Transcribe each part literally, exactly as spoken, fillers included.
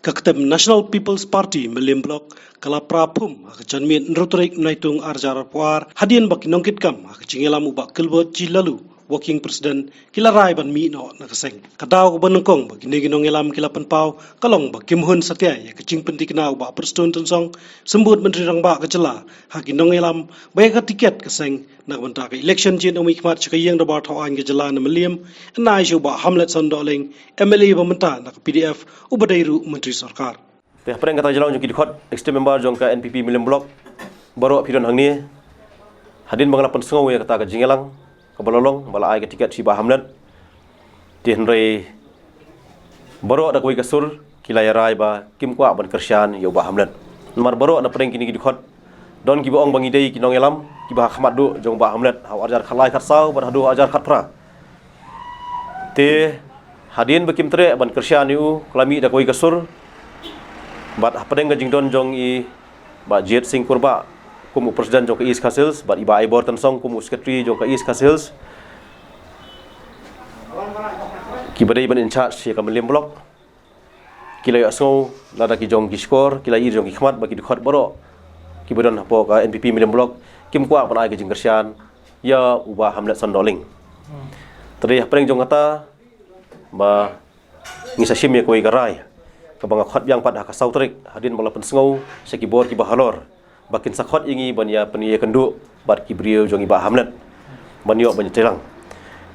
Ka ktem National People's Party Mylliem Block ka la pra phum ha ka janmiet hynriew tarik Naitung arhajar arphew ar, hadien ba ki nongkitkam ha ka jingïalam u Bah Gilbert G Laloo, Working President, ki la rai ban mih noh na ka seng. Ka daw kaba nyngkong ba kine ki nongïalam ki la pynpaw ka long ba kim hun satia ïa ka jingpyntikna u Bah Prestone Tynsong, Symbud Myntri Rangbah ka jylla, ha ki nongïalam ba ïa ka tiket ka seng na ka bynta ka election jingmihkhmat sha ka Ïing Dorbar Thaw Aiñ ka jylla na Mylliem, yn ai sha u Bah Hamletson Dohling, M L A ba mynta na ka P D F, uba dei ruh Myntri Sorkar. Te hapdeng kata ka jinglong jong ki dkhot executive member jong ka N P P Mylliem Block, baroh phi don hangne. Hadien ba nga la pynsngew ïa kata ka jingïalang kaba la long ba la ai ka tiket sha i Bah Hamlet. Te hynrei baroh da kawei ka sur ki la ïarai ba kim kwah ban kyrshan ïa u Bah Hamlet. Namar baroh na pdeng kine ki dkhot don kiba ong ba ngi dei ki nongïalam kiba ha khmat duh jong u Bah Hamlet ha u arhajar khatlai khatsaw bad haduh arhajar khatphra. Te hadien ba kim treh ban kyrshan ïa u, ka la mih da kawei ka sur. Bad hapdeng ka jingdon jong i Bah Jied Singh Kurbah kum u president jong ka East Khasi Hills bad i Bah Aibor Tynsong kum u secretary jong ka East Khasi Hills, kiba dei ban in charge ïa ka Mylliem Block, ki la ïohsngew lada ki jong ki shkor, ki la ïoh jong ki khmat ba ki dkhot baroh kiba don hapoh ka N P P Mylliem Block kim kwah ban ai ka jingkyrshan ïa u Bah Hamletson Dohling. Te hapdeng jong kata ba ngi sa shim ïa kawei ka rai kaba nga khot biang pat ha ka saw tarik, hadien ba la pynsngew sha ki bor kiba halor ba kin sa khot ïa ngi ban ïa pynïakynduh bad ki briew jong i Bah Hamlet ban ïoh ban ïatreilang.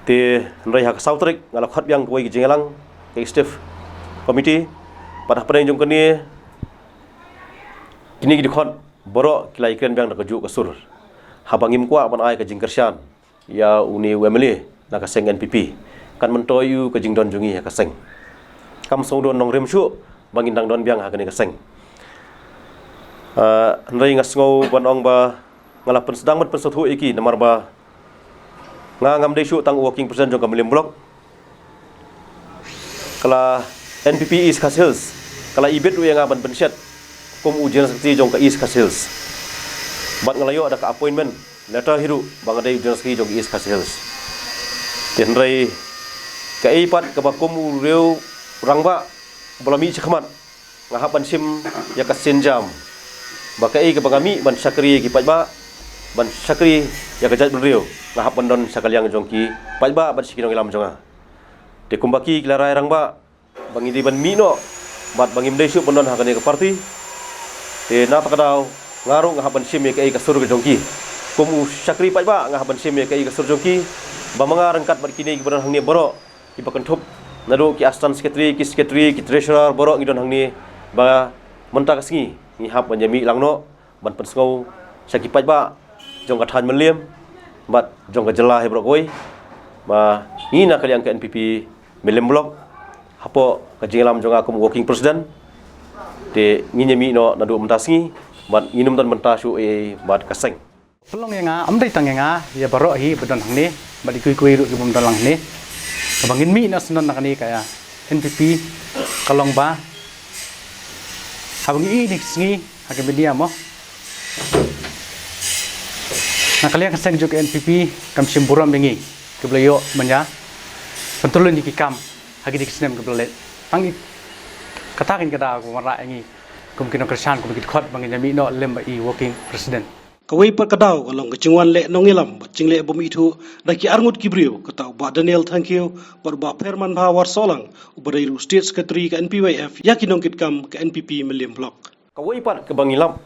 Te hynrei ha ka saw tarik nga la khot biang kawei ka jingïalang ka executive committee. Bad hapdeng jong kane, kine ki dkhot baroh ki la ïakren biang da kajuh ka sur. Haba ngim kwah ban ai ka jingkyrshan ïa une u M L A na ka seng N P P, kan myntoi ïa u ka jingdon jong ngi ha ka seng. Kam sngewdon nongrim shuh ba ngin dang don biang ha kane ka seng. Ah, hynrei nga sngew ban ong ba nga la pynsdang ban pynsngewthuh ïa ki, namar ba nga ngam dei shuh tang u working president jong ka Mylliem Block. Ka la N P P East Khasi Hills ka la ibit ruh ïa nga ban pynshet kum u general secretary jong ka East Khasi Hills. Bad nga la ïoh da ka appointment letter hi ruh ba nga dei u general secretary jong ka East Khasi Hills. Te hynrei kaei pat kaba kum u riew rangbah ba la mih shakhmat, nga hap ban shim ïa ka sienjam ba kaei kaba nga mih ban shakri ïa ki paidbah, ban shakri ïa ka jaitbynriew, nga hap ban don sha ka liang jong ki paidbah bad sha ki nongïalam jong nga. Te kumba ki, ki la rai rangbah ba ngi dei ban mih noh bad ba ngim dei shuh ban don ha kane ka party. Te na kata ka daw nga ruh nga hap ban shim ïa kaei ka sur ka jong ki. Kum u shakri paidbah nga hap ban shim ïa kaei ka sur jong ki. Ba ma nga ryngkat bad kine kiba don hangne baroh, kiba kynthup naduh ki assistant secretary, ki secretary, ki treasurer, baroh ngi don hangne, ba mynta ka sngi ngi hap ban ïa mih lang noh ban pynsngew sha ki paidbah jong ka thaiñ Mylliem bad jong ka jylla hi baroh kawei ba ngi na ka liang ka N P P Mylliem Block, hapoh ka jingïalam jong nga kum working president, te ngin ïa mih noh naduh mynta sngi bad ngin ym don bynta shuh ei ei bad ka seng. Pynlong ïa nga, ym dei tang ïa nga, ïa baroh hi ba don hangne bad ïa kiwei kiwei ruh ki bym don lang hangne. Kaba ngin mih noh syndon na kane ka, ïa, N P P ka long ba haba ngi ïohi ïa kine ki sngi ha ka media mo, na ka liang ka seng jong ka N P P kam shim burom ïa ngi kiba la ïoh ban ïa pyntylun ïa ki kam ha kine ki snem kiba la leit. Tang ïa kata kein ka daw kaba wanrah ïa ngi kum ki nongkyrshan, kum ki dkhot ba ngin ïa mih noh lem bad i working president. Kawei pat ka daw ka long ka jingwan leh nongïalam bad jingleh bym ithuh da ki arngut ki briew, kata u Bah Daniel Thangkhiew bad u Bah Phermanbha Warsohlang uba dei ruh State Secretary ka N P Y F, ïa ki nongkitkam ka N P P Mylliem Block. Kawei pat kaba ngi lap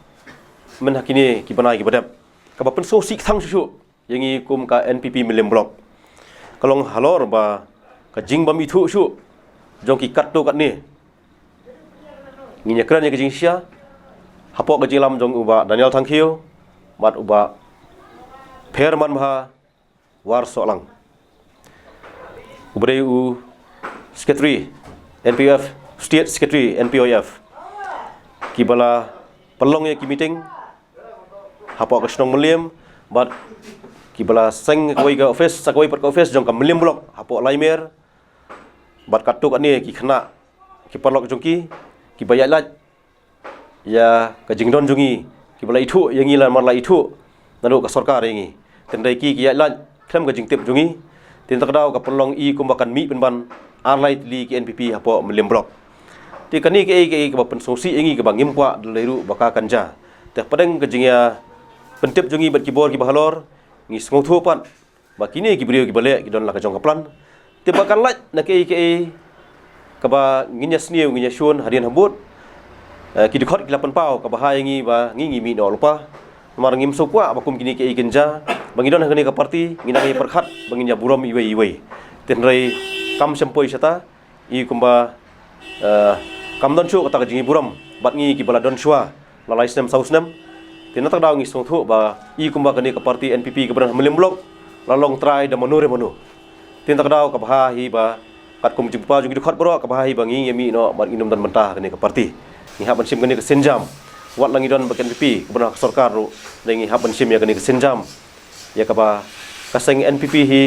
mynha kine ki bnai kiba dep, kaba pynsngewsih kthang shuh shuh ïa ngi kum ka N P P Mylliem Block, ka long halor ba ka jingbym ithuh shuh jong ki katto katne. Ngin ïa kren ïa ka jingshisha hapoh ka jingïalam jong u Bah Daniel Thangkhiew bad u Bah Phermanbha Warsohlang uba dei u Secretary N P Y F, State Secretary N P Y F, kiba la pynlong ïa ki meeting hapoh ka shnong Mylliem bad kiba la seng kawei ka office sha kawei pat ka office jong ka Mylliem Block hapoh Laimer. Bad katto katne ki khynnah ki paralok jong ki, kiba ïaid lait ïa ka jingdon jong ngi, kiba la ithuh ïa ngi namar la ithuh naduh ka sorkar ïa ngi. Te hynrei ki, ki ïaid lait khlem ka jingtip jong ngi. Te na kata ka daw ka pynlong i kumba kan mih pynban ar lai tylli ki N P P hapoh Mylliem Block. Te kane kaei kaei kaba pynsngewsih ïa ngi kaba ngim kwah da lei ruh ba ka kan jia. Te hapdeng ka jingïa pyntip jong ngi bad ki bor kiba halor, ngi sngewthuh pat ba kine ki briew kiba leh ki don la ka jong ka plan. Te ba kan lait na kaei kaei kaba ngin ïa sniew ngin ïa shun hadien habud. Eh, ki dkhot ki la pynpaw kaba ha ïa ngi ba ngi ngi mih noh lypa. Namar ngim sngewkwah ba kum kine kaei kin jia ba ngi don ha kane ka party ngi nang ïa pyrkhat ba ngin ïa burom iwei iwei. Te hynrei kam shym poi shata. I kumba, eh, kam don shuh kata ka jingïaburom bad ngi kiba la don shuwa la lai snem saw snem. Te na kata ka daw ngi sngewthuh ba i kumba kane ka party N P P kaba don ha Mylliem Block la long trai da mano re mano. Te na kata ka daw kaba ha hi ba katkum jingpynpaw jong ki dkhot baroh kaba ha hi ba ngi ïa mih noh bad ngin ym don bynta ha kane ka party. Ngi hap ban shim kane ka sienjam. Wat la ngi don bad ka N P P kaba don ha ka sorkar ruh, dei ngi hap ban shim ïa kane ka sienjam. Ïa kaba ka seng N P P hi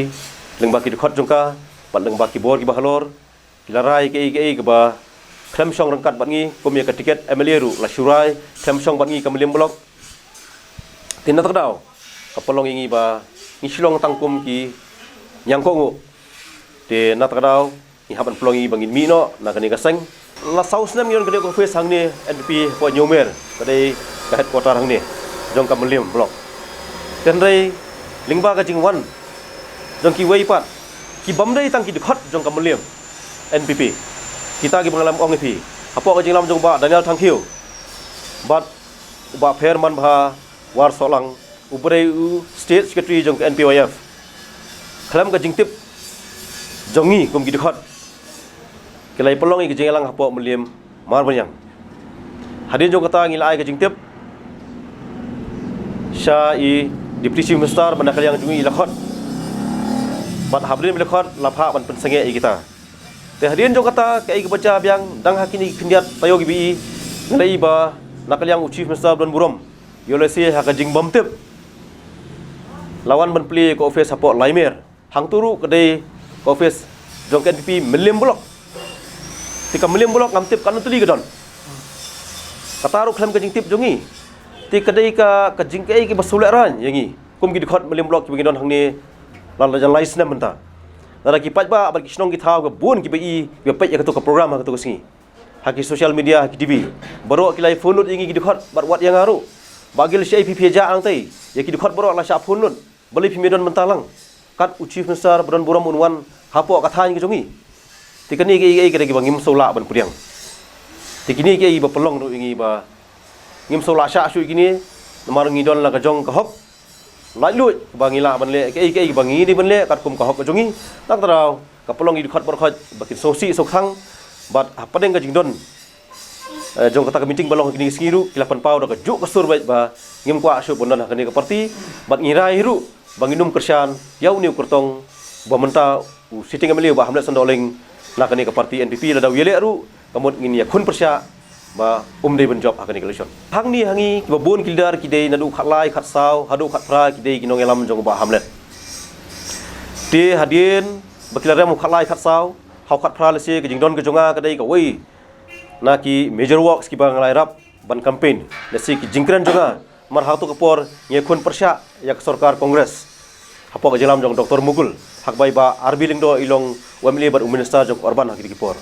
lyngba ki dkhot jong ka bad lyngba ki bor kiba halor ki la rai kaei kaei kaba khlem shong ryngkat bad ngi, kum ïa ka tiket M L A ruh la shu rai khlem shong bad ngi ka Mylliem Block. Te na kata ka daw ka pynlong ïa ngi ba ngi shu long tang kum ki ñiangkohnguh. Te na kata ka daw ngi hap ban pynlong ïa ngi ba ngin mih noh na kane ka seng. La saw snem ngi don kane ka office hangne N P P hapoh Hynñiewmer, ka dei ka headquarter hangne jong ka Mylliem Block. Te hynrei lyngba ka jingwan jong kiwei pat ki bym dei tang ki dkhot jong ka Mylliem N P P, kita kiba nga la ong ïa phi, hapoh ka jingïalam jong u Bah Daniel Thangkhiew bad u Bah Phermanbha Warsohlang uba dei u State Secretary jong ka N P Y F, khlem ka jingtip jong ngi kum ki dkhot, ki la ïa pynlong ïa ka jingïalang hapoh Mylliem Mawryngkneng. Hadien jong kata ngi la ai ka jingtip sha i Deputy Chief Minister ba na ka liang jong ngi i la khot, bad hapdeng ba i la khot la phah ban pynsangeh ïa kita. Te hadien jong kata kaei kaba jia biang, dang ha kine ki khyndiat taïew kiba i, ngi la i ba na ka liang u Chief Minister ba don burom, ïoh lehse ha ka jingbymtip la wan ban plie ka office hapoh Laimer. Hangto ruh ka dei ka office jong ka N P P Mylliem Block. Te ka Mylliem Block ngam tip katno tylli ka don, kata ruh khlem ka jingtip jong ngi. Te ka dei ka, ka jingkaei kaba shu lehraiñ ïa ngi kum ki dkhot Mylliem Block kiba ngi don hangne la la jan lai snem mynta. Lada ki paidbah bad ki shnong ki thaw kiba bun kiba i, kiba peit ïa kato ka program ha kato ka sngi ha ki social media, ha ki T V, baroh ki la ïa phone lut ïa ngi ki dkhot bad wat ïa nga ruh, ba gil shi ai phi phi ïa jah nangtei, ïa ki dkhot baroh la shah phone lut. Balei phim ïa don mynta lang kat u Chief Minister ba don burom un wan hapoh ka thaiñ ka jong ngi? Te kane kaei kaei ka dei kiba ngim shu lah ban pdiang. Te kine kaei ba pynlong ruh ïa ngi ba ngim shu lah shah shuh ïa kine, namar ngi don la ka jong ka hok laitluid ba ngi lah ban leh kaei kaei ba ngi dei ban leh katkum ka hok ka jong ngi. Na kata ka daw ka pynlong ïa ki dkhot barkhot ba kin sngewsih sngewkhang. Bad hapdeng ka jingdon, eh, jong kata ka meeting ba long ha kine ki sngi ruh ki la pynpaw da kajuh ka sur beit ba ngim kwah shuh ban don ha kane ka party. Bad ngi rai ruh ba ngin ym kyrshan ïa une u kyrtong ba mynta u sitting M L A u Bah Hamlet Shandohling na kane ka party N P P. Lada u ïaleh ruh ka mut ngin ïakhun pyrshah ba um dei ban jop ha kane ka election. Hangne ha ngi kiba bun ki leader ki dei naduh u khatlai khatsaw haduh u khatphra ki dei ki nongïalam jong u Bah Hamlet. Te hadien ba ki la rem u khatlai khatsaw, ha u khatphra lehse ka jingdon ka jong nga ka dei kawei na ki major works kiba nga la ïarap ban campaign. Lehse ki jingkren jong nga, namar ha kato ka por ngi ïakhun pyrshah ïa ka sorkar Congress hapoh ka jingïalam jong Doctor Mukul, ha kaba i Bah R B Lyngdoh i long u M L A bad u minister jong ka urban ha kine ki por.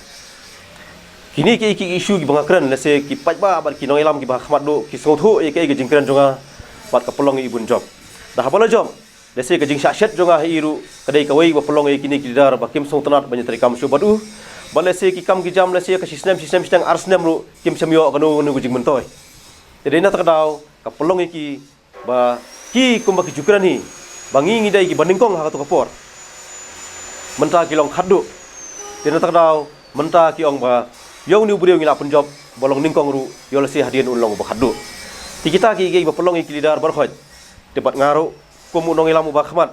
Kine ki, ki issue kiba nga kren, lehse ki paidbah bad ki nongïalam kiba ha khmat duh ki sngewthuh ïa kaei ka jingkren jong nga bad ka pynlong ïa i bun jop. Da haba la jop, lehse ka jingshah shet jong nga ha i ruh ka dei kawei ba pynlong ïa kine ki leader ba kim sngewtynnat ban ïatrei kam shuh bad u. Bad lehse ki kam ki jam, lehse ka shi snem, shi snem shiteng ar snem ruh kim shym ïoh kano kano ka jingmyntoi. Te dei na kata ka daw ka pynlong ïa ki ba ki kumba ki ju kren hi ba ngi ngi dei kiba nyngkong ha kato ka por. Mynta ki long khatduh. Te na kata ka daw mynta ki ong ba ïa une u briew ngi lah pynjop ba long nyngkong ruh, ïoh lehse hadien un long uba khatduh. Te kita ki, ki ba pynlong ïa ki leader barkhot. Te bad nga ruh kum u nongïalam uba ha khmat,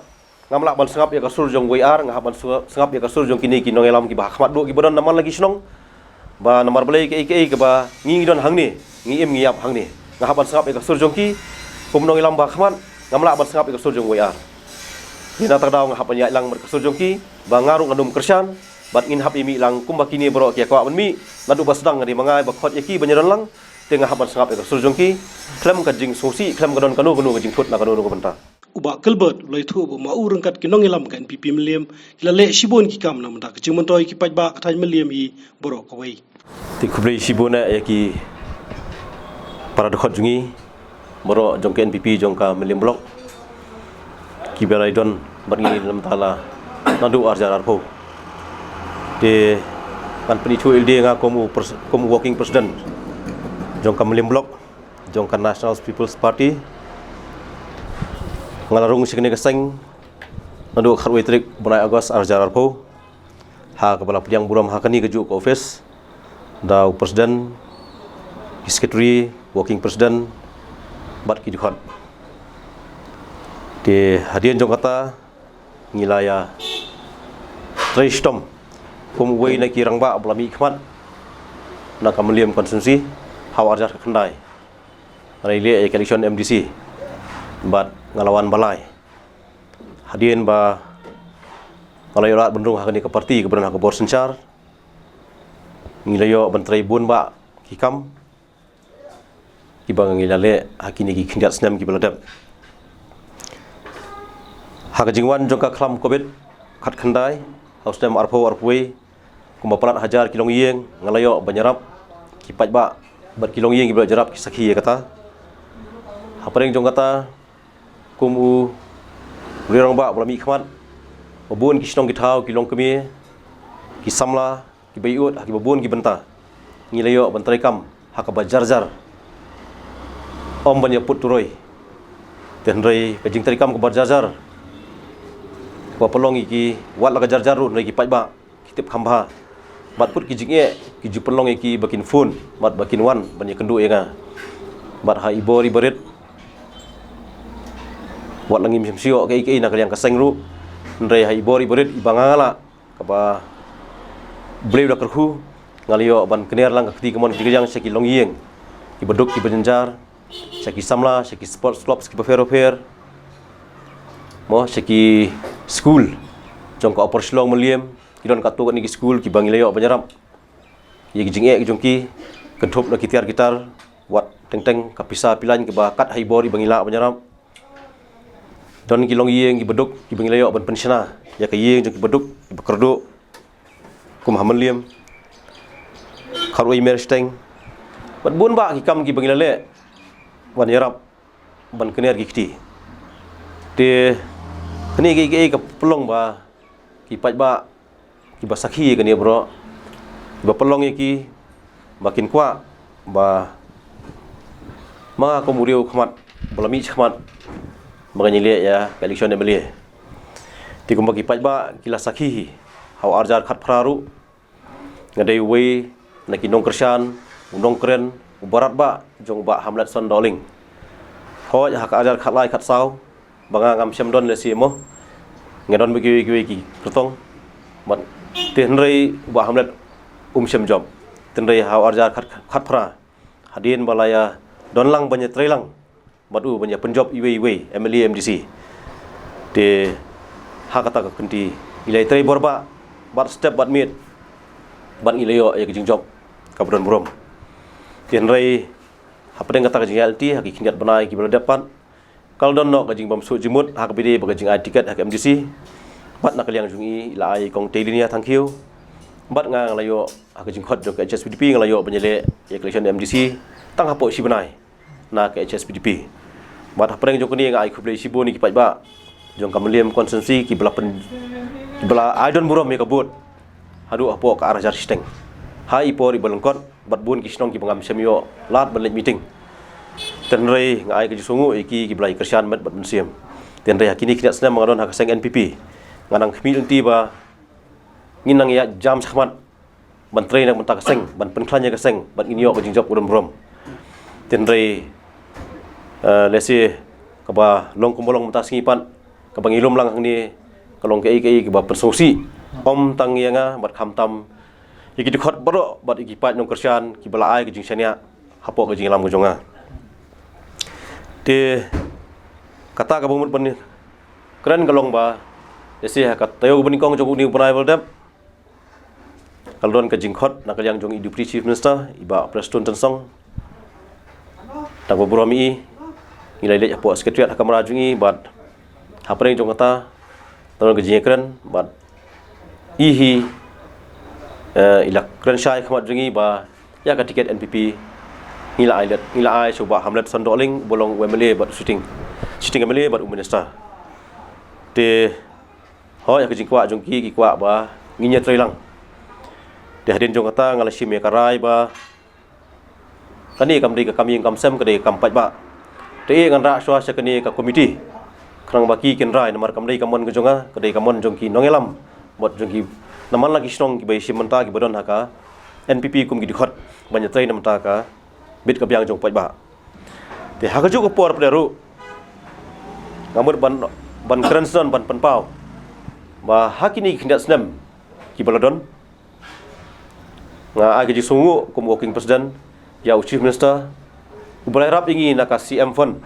ngam lah ban sngap ïa ka sur jong uwei ar, nga hap ban sngap ïa ka sur jong kine ki nongïalam kiba ha khmat duh kiba don namar la ki shnong. Ba namar balei kaei kaei kaba ngi ngi don hangne, ngi im ngi ïap hangne, nga hap ban sngap ïa ka sur jong ki. Kum nongïalam ba ha khmat ngam lah ban sngap ïa ka sur jong uwei ar. Te na kata ka daw nga hap ban ïaid lang bad ka sur jong ki ba nga ruh ngan ym kyrshan. Bad ngin hap ïa mih lang kumba kine baroh ki ïa kwah ban mih. Naduh ba sdang nga dei ma nga ba khot ïa ki ban ïadon lang. Te nga hap ban sngap ïa ka sur jong ki khlem ka jingsngewsih, khlem ka don kano kano ka jingthut na kano kano ka bynta. U Bah Gilbert u la ïathuh ba ma u ryngkat ki nongïalam ka N P P Mylliem ki la leh shibun ki kam na bynta ka jingmyntoi ki paidbah ka thaiñ Mylliem hi baroh kawei. Te khublei shibun ïa ki para dkhot jong ngi baroh jong ka N P P jong ka Mylliem Block kiba la ïadon bad ngi na bynta la naduh ar hajar arphew. Te ngan pynithuh ïa lade nga kum u pres-, kum u working president jong ka Mylliem Block jong ka National People's Party. Nga la rung sha kane ka seng naduh khatwei tarik bnai August ar hajar arphew, ha kaba la pdiang burom ha kane kajuh ka office da u president, ki secretary, working president bad ki dkhot. Te hadien jong kata ngi la ïatrei shitom kum uwei na ki rangbah ba la mihkhmat na ka Mylliem constituency ha u ar hajar khatkhyndai. Nga la ïaleh ïa ka election M D C bad nga la wan ba lai. Hadien ba nga la ïoh lad ban rung ha kane ka party kaba don ha ka bor synshar, ngi la ïoh ban trei bun bah ki kam kiba ngi la leh ha kine ki khyndiat snem kiba la dep. Ha ka jingwan jong ka khlam covid khatkhyndai ha u snem arphew arphew wei, kumba palat hajar ki longïing nga la ïoh ban ïarap ki paidbah bad ki longïing kiba la ïarap ki sakhi ïa kata. Hapdeng jong kata kum u rangbah ba la mihkhmat, ba bun ki shnong ki thaw, ki longkmie, ki samla, kiba ïeit ha kiba bun ki bynta ngi la ïoh ban trei kam ha kaba jar jar, ym ban ïa put turoi. Te hynrei ka jingtrei kam kaba jar jar kaba pynlong ïa ki, wat la ka jar jar ruh hynrei ki paidbah ki tip kham bha. Bad put ki jingeh ki ju pynlong ïa ki ba kin phone bad ba kin wan ban ïakynduh ïa nga. Bad ha i bor i barit, wat la ngim shym shu ïoh kaei kaei na ka liang ka seng ruh, hynrei ha i bor i barit iba nga la, kaba Blei u la kyrkhu, nga la ïoh ban kner lang ka kti kamon ka jingkyrïang sha ki longïing kiba duk kiba jynjar, sha ki samla, sha ki sports clubs kiba pher ba pher, mo, sha ki skul jong ka Upper Shillong Mylliem, ki don katto katne ki skul kiba ngi la ïoh ban ïarap ïa ki jingeh ki jong ki, kynthup na ki tiar ki tar, wat teng teng ka pisa pilan kiba kat ha i bor iba ngi lah ban ïarap. Don ki longïing kiba duk kiba ngi la ïoh ban pynshna ïa ka ïing jong kiba duk kiba kyrduh, kum ha Mylliem, Kharwei Mersteng, bad bun bah ki kam kiba ngi la leh ban ïarap ban kner ki kti. Te kane kaei kaei ka pynlong ba ki paidbah kiba sakhi ïa kane baroh, kiba pynlong ïa ki ba kin kwah ba ma nga kum u riew khmat ba la mih shakhmat ba ngan ïaleh ïa ka election M L A. Te kumba ki paidbah ki la sakhi hi, ha u ar hajar khatphra ruh nga dei uwei na ki nongkyrshan, u nongkren uba radbah jong u Bah Hamletson Dohling. Hooid, ha ka ar hajar khatlai khatsaw ba nga ngam shym don lehse mo, nga don bad kiwei kiwei ki kyrtong, bad te hynrei u Bah Hamlet um shym jop. Te hynrei ha u ar hajar khat, khatphra, hadien ba la ïa don lang ban ïatrei lang bad u ban ïa pynjop iwei iwei M L A, M D C, te ha kata ka kynti ngi la ïatrei bor bah bad step bad miet bad ngi la ïoh ïa ka jingjop kaba don burom. Te hynrei hapdeng kata ka jingïaid lynti ha ki khyndiat bnai kiba la dep pat, ka la don noh ka jingbymsuh jingmut ha kaba ïadei bad ka jingai tiket ha ka M D C. Bad na ka liang jong i la ai Kong Teilinia Thangkhiew, bad nga, nga la ïoh ha ka jingkhot jong ka H S P D P, nga la ïoh ban ïaleh ïa ka election M D C tang hapoh shi bnai na ka H S P D P. Bad hapdeng jong kane nga ai khublei shibun ïa ki paidbah jong ka Mylliem constituency kiba la pyn, kiba la ai don burom ïa ka vote haduh hapoh ka ar hajar shiteng ha i por iba lyngkot, bad bun ki shnong kiba ngam shym ïoh lad ban leit meeting. Te hynrei nga ai ka jingsngewnguh ïa ki kiba la ïa kyrshan met bad mynsiem. Te hynrei ha kine khyndiat snem ba nga don ha ka seng N P P, nga nang khmih lynti ba ngin nang ïa jam shakhmat ban trei na ka bynta ka seng, ban pynkhlaiñ ïa ka seng bad ngin ïoh ka jingjop ka don burom. Te hynrei, eh, lehse kaba long kumba long mynta ka sngi pat, kaba ngi lum lang hangne, ka long kaei kaei kaba pynsngewsih, ym tang ïa nga bad khamtam ïa ki dkhot baroh bad ïa ki paid nongkyrshan kiba la ai ka jingshaniah hapoh ka jingïalam ka jong nga. Te kata kaba mut ban kren ka long ba lehse ha ka taïew kaba nyngkong jong une u bnai ba la dep, ka la don ka jingkhot na ka liang jong i Deputy Chief Minister, i Bah Prestone Tynsong. Tang ba burom ïa i, ngi la leit hapoh Secretariat ha kamra jong i bad Hapdeng jong kata, tang ka jingkren bad i hi, eh, i la kren shai khmat jong i ba ïa ka tiket N P P ngi la ai leh, ngi la ai sha u Bah Hamlet Sohn Dohling, ba long u M L A bad sitting, sitting M L A bad u minister. Te hooid, ïa ka jingkwah jong ki, ki kwah ba ngin ïatrei lang. Te hadien jong kata nga la shim ïa ka rai ba kane kam dei ka kam ïing kam sem, ka dei ka kam paidbah. Te ngan rah shuwa sha kane ka komiti khnang ba ki kin rai, namar kam dei ka mon ka jong nga, ka dei ka mon jong ki nongïalam bad jong ki, namar la ki shnong kiba ïashim bynta, kiba don ha ka N P P kum ki dkhot, ban ïatrei na bynta ka bit ka biang jong paidbah. Te ha kajuh ka por pat ruh nga mut ban, ban kren sdang, ban pynpaw ba ha kine ki khyndiat snem kiba la don, nga ai ka jingsngewnguh kum working president ïa u Chief Minister, uba la ïarap ïa ngi na ka C M Fund,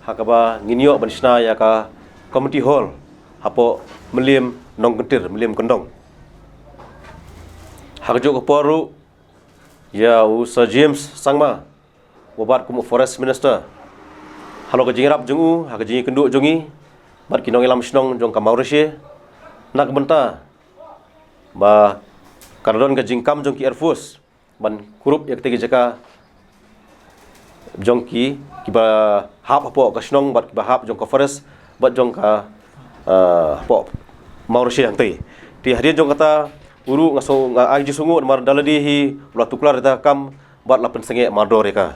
ha kaba ngin ïoh ban shna ïa ka community hall hapoh Mylliem Nongkyntir, Mylliem Kyndong. Ha kajuh ka por ruh, ïa u Sir James Sangma, uba bat kum u Forest Minister, halor ka jingïarap jong u, ha ka jingïakynduh jong ngi bad ki nongïalam shnong jong ka Mawrysheh, na ka bynta ba kan don ka jingkam jong ki Air Force ban kurup ïa kata ki jaka jong ki, kiba hap hapoh ka shnong bad kiba hap jong ka forest bad jong ka, eh, hapoh Mawrysheh hangtei. Te hadien jong kata ruh nga sngew, nga ai jingsngewnguh namar da lade hi u la tuklar ïa ka kam bad la pynsangeh mardor ïa ka.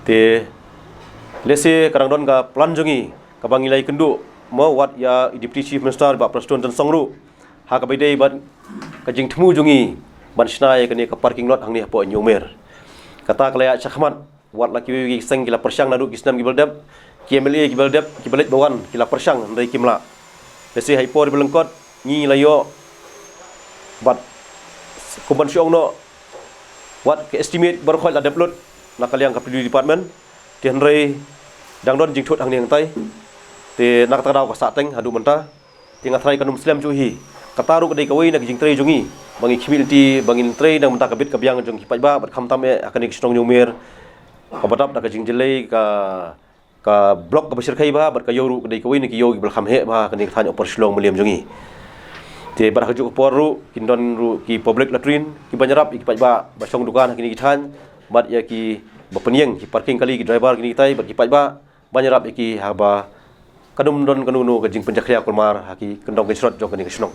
Te lehse ka dang don ka plan jong ngi kaba ngi la ïakynduh mo wat ïa i Deputy Chief Minister Bah Prestone Tynsong ruh, ha kaba ïadei bad ka jingthmu jong ngi ban shna ïa kane ka parking lot hangne hapoh Hynñiewmer. Kata ka la ïaid shakhmat, wat la kiwei ki seng ki la pyrshang naduh ki snem kiba la dep, ki M L A kiba la dep, kiba leit ba wan ki la pyrshang, hynrei kim lah. Lehse ha i por iba lyngkot ngi la ïoh bad kum ban shu ong noh, wat ka estimate baroh khoit la dep lut na ka liang ka P W D department. Te hynrei dang don jingthut hangne hangtai. Te na kata ka daw ka sah teng haduh mynta. Te nga tharai kan ym slem shuh hi. Kata ruh ka dei kawei na ka jingtrei jong ngi ba ngi khmih lynti ba ngin trei na ka bynta ka bit ka biang jong ki paidbah bad khamtam eh ha kane ka shnong Hynñiewmer, kaba dap da ka jingjyllei ka, ka block kaba shyrkhei bha bad ka ïew ruh ka dei kawei na ki ïew kiba la kham heh bha ha kane ka thaiñ Upper Shillong Mylliem jong ngi. Te bad ha kajuh ka por ruh kin don ruh ki public latrine kiban ïarap ïa ki paidbah ba shong dukan ha kine ki thaiñ bad ïa kiba pynïeng ki parking kali, ki driver kine kitai bad ki paidbah ban ïarap ïa ki haba kan ym don kano kano ka jingpynjakhlia kulmar ha ki kyndong kynshrot jong kane ka shnong.